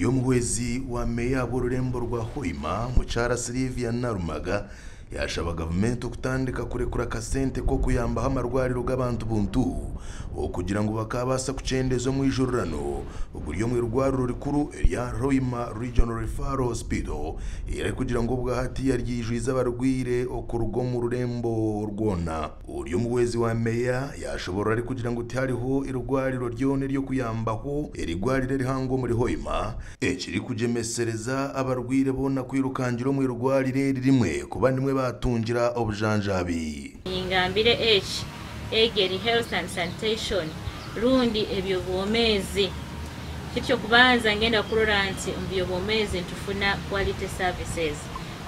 Omuhwezi wa Meeya w'orurembo rwa Hoima, Mukyara Sylvia Narumaga yashaba gavumenti okutandika kurekura akasente k'okuyambaho amarwariro g'abantu buntu okugira ngu bakabaasa kukyendeza omwijururano oguri omu irwariro rikuru erya Hoima Regional Referral Hospital erikugira ngu obwahati yaryijwize abarwaire okuruga omu rurembo rwona. Ori omuhwezi wa Meeya yashoborora arikugira ngu tihariho irwariro ryona ery'okuyambaho erirwariro erihango omuri Hoima ekirikugyemesereza abarwaire boona kwirukangira omu irwariro eri rimwe kuba nimwe batungira obujanjabi. Ningambire eki egi eri health and sanitation rundi ebyobwomeezi. Kityo kubanza ngenda kurora nti omu byobwomeezi ntufuna quality services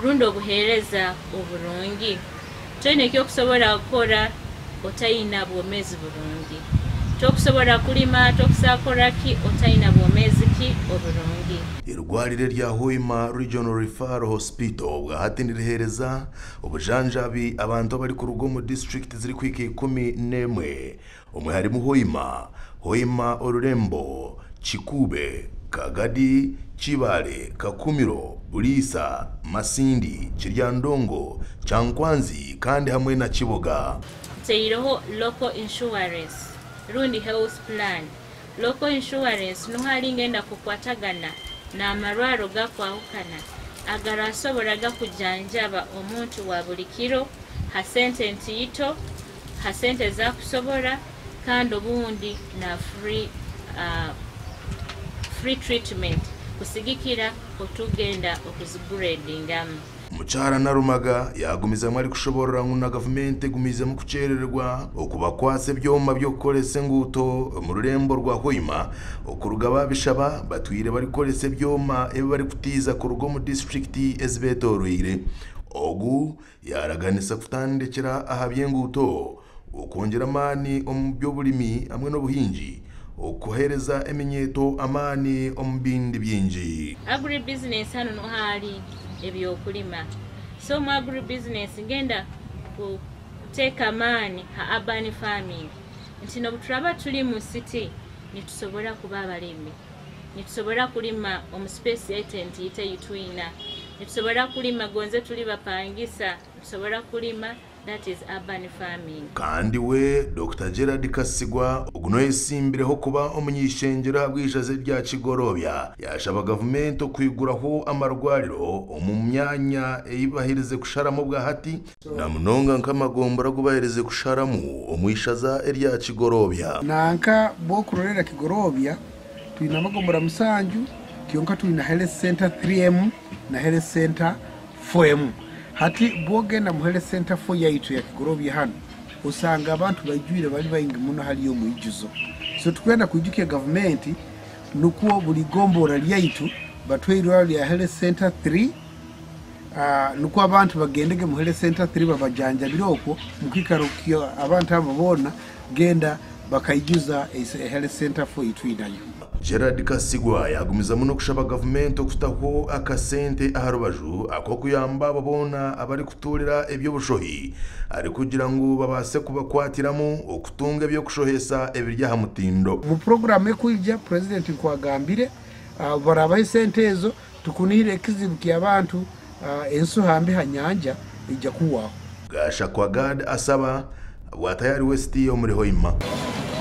rundi obuheereza oburungi. Toine ekyokusobora kukora otayina bwomeezi burungi. Tokusobora kulima, tokusobora kukora ki otayina bwomeezi ki oburungi. Irwariro rya Hoima Regional Referral Hospital bwahati niriheereza obujanjabi abantu abarikuruga omu disiturikiti zirikuhika 11 omwe harimu Hoima, Hoima Orurembo, Kikube, Kagadi, Kibale, Kakumiro, Buliisa, Masindi, Kiryandongo, Kyankwanzi kandi hamwe na Kiboga. Nteireho local insurance rundi health plan. Local insurance nuho ari ngenda kukwatagana n'amarwaro gakwahukana agarasobora gakujanjaba omuntu wa buli kiro ha sente ntiito, ha sente zakusobora, kandi obundi na free treatment kusigikira otugenda okuzigradingamu. Mukyara Narumaga yagumizamu arikushoborora ngu na gavumenti egumizemu kukyerererwa okubakwasa ebyoma by'okukoresa enguuto omu rurembo rwa Hoima okuruga babishaba batwire barikukoresa ebyoma ebi barikutiiza kuruga omu disiturikiti ezibetoroire. Ogu yaraganisa kutandikira aha by'enguuto, okwongyera amaani omu by'oburimi hamwe n'obuhingi, okuheereza eminyeeto amaani omu bindi bingi. Agri business hano niho hari ebyokulima. So mu agri business ngenda kuteeka amaani ha urban farming. Nti nobu turaba turi mu city nitusobora kuba abalimi. Nitusobora kulima omu space yaitu entiita eyitwina. Nitusobora kulima gonze tuli bapangisa, nitusobora kulima, that is urban farming. Kandi we Dr. Gerard Kasigwa ogu noyesimbireho kuba omunyishengyero ahabw'ishaza rya Kigorobya yashaba gavumenti okwiguraho amarwariro omu myanya ei baherize kusharamu obwahati na munonga nk'amagombora agu baherize kusharamu omu ishaza erya Kigorobya. Nanka bw'okurorera Kigorobya twine amagombora 7, kyonka twine health center 3M na health center 4M. Hati bwogenda mu health center 4 yaitu ya Kigorobya hano osanga abantu baijwire bali baingi muno haliyo omwijuzo. So tukwenda kwijukya gavumenti nukwo buli gombora lyaitu batwe irwariro lya health center 3, nukwo abantu bagendege mu health center 3 babajanjabire okwo mukikaro kyo abantu abo boona genda bakaijuza health center 4 itwinayo. Gerard Kasigwa yagumizamu n'okushaba gavumenti okutaho akasente aha rubaju ak'okuyamba abo boona abarikutuurira eby'obushohi arikugira ngu babaase kubakwatiramu okutunga ebyokushohesa ebiri aha mutindo. Mu puroguramu ekwija purezidenti nkwagambire, barabaho esente ezo tukunihire ekizibu ky'abantu, ensuha mbi ha nyanja ija kuwaho. Gashakwa Gad asaba bwatayari West omuri Hoima.